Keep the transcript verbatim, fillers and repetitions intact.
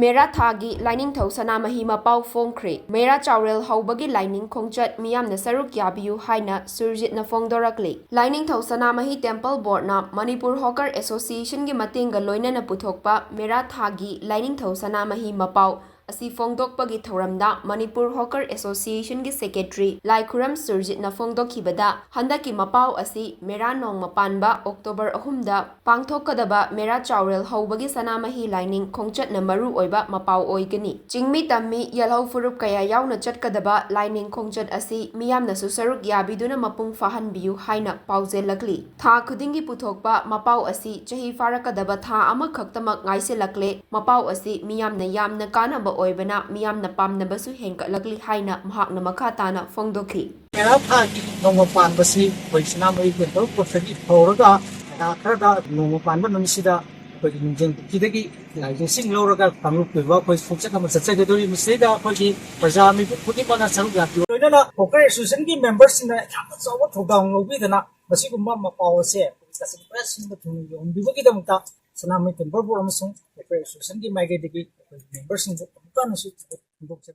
ꯃꯦꯔꯥ ꯊꯥꯒꯤ ꯂꯥꯏꯅꯤꯡꯊꯧ ꯁꯅꯥꯃꯍꯤ ꯃꯄꯥꯎ ꯐꯣꯡꯈ꯭ꯔꯦ꯫ ꯃꯦꯔꯥ ꯆꯥꯎꯔꯦꯜ ꯍꯧꯕꯒꯤ ꯂꯥꯏꯅꯤꯡ ꯈꯣꯡꯆꯠ ꯃꯤꯌꯥꯝꯅ ꯁꯔꯨꯛ ꯌꯥꯕꯤꯌꯨ ꯍꯥꯏꯅ ꯁꯨꯔꯖꯤꯠꯅ ꯐꯣꯡꯗꯣꯔꯛꯂꯤ꯫ ꯂꯥꯏꯅꯤꯡꯊꯧ ꯁꯅꯥꯃꯍꯤ ꯇꯦꯝꯄꯜ ꯕꯣꯔꯗꯅ ꯃꯅꯤꯄꯨꯔ ꯍꯣꯀꯔ ꯑꯦꯁꯣꯁꯤꯌꯦꯁꯟꯒꯤ ꯃꯇꯦꯡꯒ ꯂꯣꯏꯅꯅ ꯄꯨꯊꯣꯛꯄ ꯃꯦꯔꯥ ꯊꯥꯒꯤ ꯂꯥꯏꯅꯤꯡꯊꯧ ꯁꯅꯥꯃꯍꯤ ꯃꯄꯥꯎ ꯑꯁꯤ ꯐꯣꯡꯗꯣꯛꯄꯒꯤ ꯊꯧꯔꯝꯗ ꯃꯅꯤꯄꯨꯔ ꯍꯣꯀꯔ ꯑꯦꯁꯣꯁꯤꯌꯦꯁꯟꯒꯤ ꯁꯦꯀ꯭ꯔꯦꯇꯔꯤ ꯂꯥꯏꯈꯨꯔꯝ ꯁꯨꯔꯖꯤꯠꯅ ꯐꯣꯡꯗꯣꯛꯈꯤꯕꯗ, ꯍꯟꯗꯛꯀꯤ ꯃꯄꯥꯎ ꯑꯁꯤ ꯃꯦꯔꯥ ꯅꯣꯡꯃ ꯄꯥꯟꯕ ꯑꯣꯛꯇꯣꯕꯔ ꯑꯍꯨꯝꯗ ꯄꯥꯡꯊꯣꯛꯀꯗꯕ ꯃꯦꯔꯥ ꯆꯥꯎꯔꯦꯜ ꯍꯧꯕꯒꯤ ꯁꯅꯥꯃꯍꯤ ꯂꯥꯏꯅꯤꯡ ꯈꯣꯡꯆꯠꯅ ꯃꯔꯨ ꯑꯣꯏꯕ ꯃꯄꯥꯎ ꯑꯣꯏꯒꯅꯤ꯫ ꯆꯤꯡꯃꯤ ꯇꯝꯃꯤ ꯌꯦꯜꯍꯧ ꯐꯨꯔꯨꯞ ꯀꯌꯥ ꯌꯥꯎꯅ ꯆꯠꯀꯗꯕ ꯂꯥꯏꯅꯤꯡ ꯈꯣꯡꯆꯠ ꯑꯁꯤ ꯃꯤꯌꯥꯝꯅꯁꯨ ꯁꯔꯨꯛ ꯌꯥꯕꯤꯗꯨꯅ ꯃꯄꯨꯡ ꯐꯥꯍꯟꯕꯤꯌꯨ ꯍꯥꯏꯅ ꯄꯥꯎꯖꯦꯜꯂꯛꯂꯤ꯫ ꯊꯥ ꯈꯨꯗꯤꯡꯒꯤ ꯄꯨꯊꯣꯛꯄ ꯃꯄꯥꯎ ꯑꯁꯤ ꯆꯍꯤ ꯐꯥꯔꯛꯀꯗꯕ ꯊꯥ ꯑꯃꯈꯛꯇꯃꯛ ꯉꯥꯏꯁꯤꯜꯂꯛꯂꯦ꯫ ꯃꯄꯥꯎ ꯑꯁꯤ ꯃꯤꯌꯥꯝꯅ ꯌꯥꯝꯅ ꯀꯥꯟꯅꯕ ꯑꯣꯏꯕꯅ ꯃꯤꯌꯥꯝꯅ ꯄꯥꯝꯅꯕꯁꯨ ꯍꯦꯟꯒꯠꯂꯛꯂꯤ ꯍꯥꯏꯅ ꯃꯍꯥꯛꯅ ꯃꯈꯥ ꯇꯥꯅ ꯐꯣꯡꯗꯣꯛꯈꯤ꯫ ꯃꯦꯔꯥ ꯊꯥꯒꯤ ꯅꯣꯡꯃ ꯄꯥꯟꯕꯁꯤ ꯑꯩꯈꯣꯏ ꯁꯅꯥꯃꯍꯤ ꯇꯦꯝꯄꯜ ꯕꯣꯔꯗꯇꯒꯤ ꯍꯧꯔꯒ ꯖꯒꯥ ꯈꯔꯗ ꯅꯣꯡꯃ ꯄꯥꯟꯕ ꯅꯨꯃꯤꯠꯁꯤꯗ ꯑꯩꯈꯣꯏꯒꯤ ꯅꯨꯡꯖꯦꯡ ꯄꯨꯈ꯭ꯔꯤꯗꯒꯤ ꯂꯥꯏꯗꯨ ꯏꯁꯤꯡ ꯂꯧꯔꯒ ꯀꯥꯡꯂꯨꯞꯀꯤ ꯑꯣꯏꯕ ꯑꯩꯈꯣꯏ ꯈꯣꯡꯆꯠ ꯑꯃ ꯆꯠꯆꯒꯗꯧꯔꯤ꯫ ꯃꯁꯤꯗꯩꯗ ꯑꯩꯈꯣꯏꯒꯤ ꯄ꯭ꯔꯖꯥ ꯃꯤꯄꯨꯝ ꯈꯨꯗꯤꯡꯃꯛꯅ ꯁꯔꯨꯛ ꯌꯥꯕꯤꯌꯨ꯫ ꯂꯣꯏꯅꯅ ꯍꯣꯀꯔ ꯑꯦꯁꯣꯁꯤꯌꯦꯁꯟꯒꯤ ꯃꯦꯝꯕꯔꯁꯤꯡꯅ ꯌꯥꯝꯅ ꯆꯥꯎꯕ ꯊꯧꯗꯥꯡ ꯂꯧꯕꯤꯗꯅ ꯃꯁꯤꯒꯨꯝꯕ ꯃꯄꯥꯎ ꯑꯁꯦ ꯀꯛꯆꯤꯡ ꯄ꯭ꯔꯦꯁ ꯁꯤꯟꯕ ꯊꯨꯡꯅ ꯌꯧꯍꯟꯕꯤꯕꯒꯤꯗꯃꯛꯇ ꯁꯅꯥꯃꯍꯤ ꯇꯦꯝꯄꯜ ꯕꯣꯔꯗ ꯑꯃꯁꯨꯡ ꯍꯣꯀꯔ ꯑꯦꯁꯣꯁꯤꯌꯦꯁꯟꯒꯤ ꯃꯥꯏꯀꯩꯗꯒꯤ ꯑꯩꯈꯣꯏ ꯃꯦꯝꯕꯔꯁꯤꯡꯕꯨ ꯑꯃꯨꯛꯀ ꯍꯟꯅꯁꯨ ꯊꯥꯒꯠ ꯐꯣꯡꯗꯣꯛꯆꯔꯤ꯫